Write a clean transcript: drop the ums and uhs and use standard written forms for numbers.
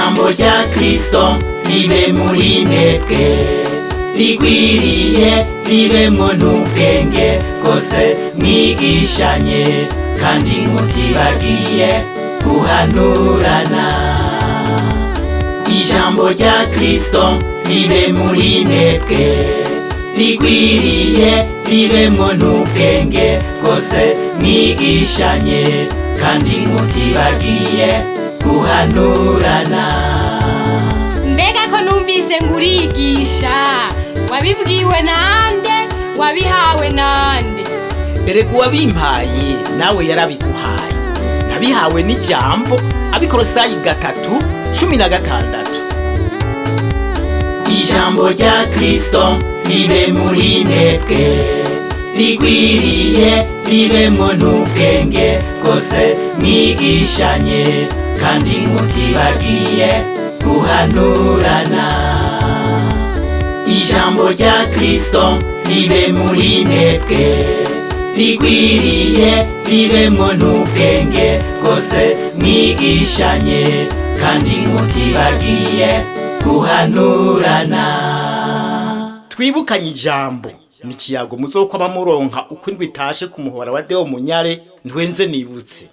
Ijambo rya Kristo ribe muri mwebwe rigwiriye, ribemwo n'ubwenge bwose, mwigishanye kandi mutibagiye guhanurana. Ijambo rya Kristo ribe muri mwebwe rigwiriye, ribemwo n'ubwenge bwose, mwigishanye kandi mutibagiye guhanurana. Mbega ko numvise ngo urigisha, wabibwiwe nande? Wabihawe nande? Erega uwabimpaye nawe yarabiguhaye. Nabihawe n'ijambo, Abikorosayi 3:16. Ijambo rya Kristo ribe muri mwebwe rigwiriye, ribemwo n'ubwenge bwose, mwigishanye kandi mutibagiye guhanurana. Ijambo rya Kristo ribe muri mwebwe rigwiriye, ribemwo n'ubwenge bwose, mwigishanye kandi mutibagiye guhanurana. Twibukanye ijambo ni ikiyago muzokwama muronka uko indwi itashe ku muhora wa Deo Munyare. Ntwenze nibutse.